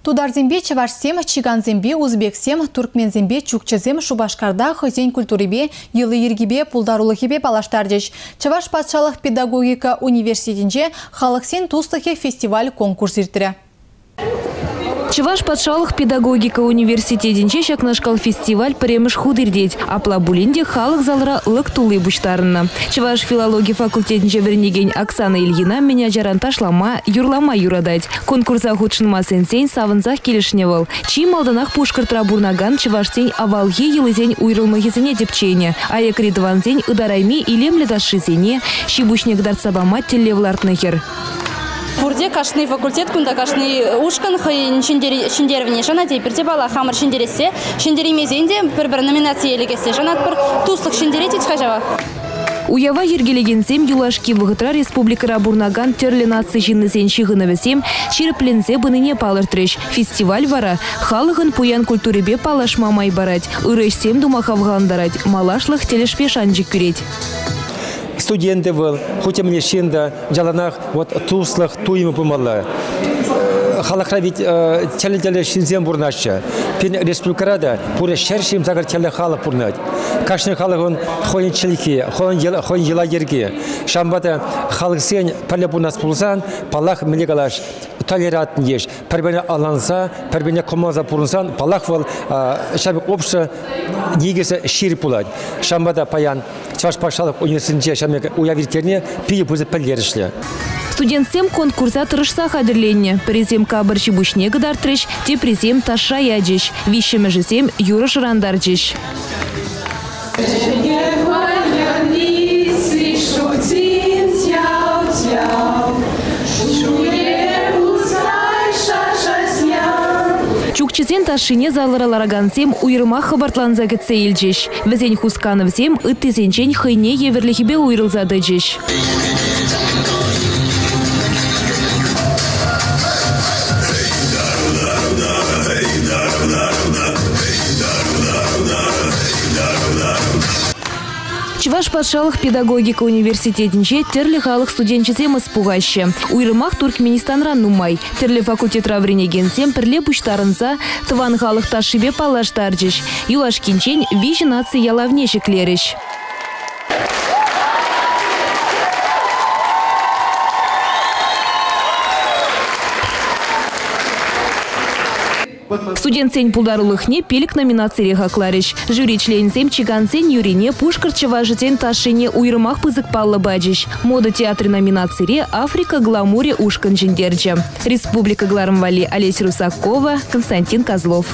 Тутарсемпе чӑвашсем, чикансемпе узбексем, туркменсемпе чукчӑсем Шупашкарта хӑйсен культурипе, йӑли-йӗркипе, пултарулӑхӗпе паллаштарчӗҫ. Чӑваш патшалӑх педагогика университетӗнче «Халӑхсен туслӑхӗ» фестиваль-конкурс иртрӗ. Чӑваш патшалӑх педагогика университетӗнче ҫакнашкал фестиваль пӗрремӗш хут иртет. Апла пулин те халӑх залра лӑк тулли пуҫтарӑннӑ. Чӑваш филологи факультетӗнче вӗренекен Оксана Ильина мӗн ачаран ташлама, юрлама юратать. Конкурса хутшӑнма сӗнсен савӑнсах килӗшнӗ вӑл. Чи малтанах Пушкӑртра пурӑнакан чӑвашсен авалхи йӑлисен уйрӑлмӑхӗсене тӗпченӗ. Аякри тӑвансен ытарайми илемлӗ ташшисене, ҫи-пуҫне кӑтартса пама тӗллев лартнӑ хӗр. Пурте кашни факультет кунта кашни ушкӑн хӑйӗн ҫӗнтерӗвне шанать. Эпир те паллах хамӑр ҫӗнтерессе, ҫӗнтереймесен те пӗр-пӗр номинацие лекессе шанатпӑр. Туслӑх ҫӗнтерет вӗт-ха ҫавах. Уява йӗркелекенсем юлашки вӑхӑтра республикӑра пурӑнакан тӗрлӗ наци ҫыннисен ҫыхӑнӑвӗсем ҫирӗпленсе пынине палӑртрӗҫ. Фестиваль вара халӑхӑн пуян культурипе паллашма май парать, ырӑ ӗҫсем тума хавхалантарать, малашлӑх тӗлӗшпе шанчӑк кӳрет. Студенты вӑл, хуть те мӗнле ҫын та яланах вот туслӑх туйӑмӗ пулмалла. Халӑхра ведь тӗрлӗ-тӗрлӗ ҫынсем пурӑнаҫҫӗ. Пирӗн республикӑра та пурӗ 128 тӗрлӗ халӑх пурӑнать. Кашни халӑхӑн хӑйӗн чӗлхи, хӑйӗн йӑла-йӗрки. Ҫавӑнпа та халӑхсен пӗрле пурӑнас пулсан, паллах, мӗнле калас, толерантный еш, пӗр-пӗрне ӑнланса, пӗр-пӗрне кӑмӑлласа пурӑнсан, паллах, вӑл ҫав пек общество никӗсӗ ҫирӗп пулать. Ҫавӑнпа та паян Чӑваш патшалӑх университетӗнче ҫав пек уяв ирттерни питӗ пысӑк пӗлтерӗшлӗ. Студентсем конкурса тӑрӑшса хатӗрленнӗ. Пӗрисем капӑр ҫи-пуҫне кӑтартрӗҫ, теприсем ташша ячӗҫ, виҫҫӗмӗшӗсем юрӑ шӑрантарчӗҫ. Чукчӑсен ташшине залра ларакансем уйрӑмах хӑпартланса кӗтсе илчӗҫ. Вӗсен хусканӑвӗсем ыттисенчен хӑйне евӗрлӗхӗпе уйрӑлса тӑчӗҫ. Чӑваш патшалӑх педагогика университетӗнче тӗрлӗ халӑх студенчӗсем ӑс пухаҫҫӗ. Уйрӑмах Туркменистанран нумай. Тӗрлӗ факультетра вӗренекенсем пӗрле пуҫтарӑнса тӑван халӑх ташшипе паллаштарчӗҫ. Юлашкинчен виҫӗ наци ялавне ҫӗклерӗҫ. Студентсен пултарулӑхне пилӗк номинацире хакларӗҫ. Жюри членӗсем чикансен юрине, пушкӑрт чӑвашӗсен ташшине уйрӑмах пысӑк паллӑ пачӗҫ. Мода театрӗ номинацире Африка гламурӗ ушкӑн ҫӗнтерчӗ. Республика кӑларӑм валли Олеся Русакова, Константин Козлов.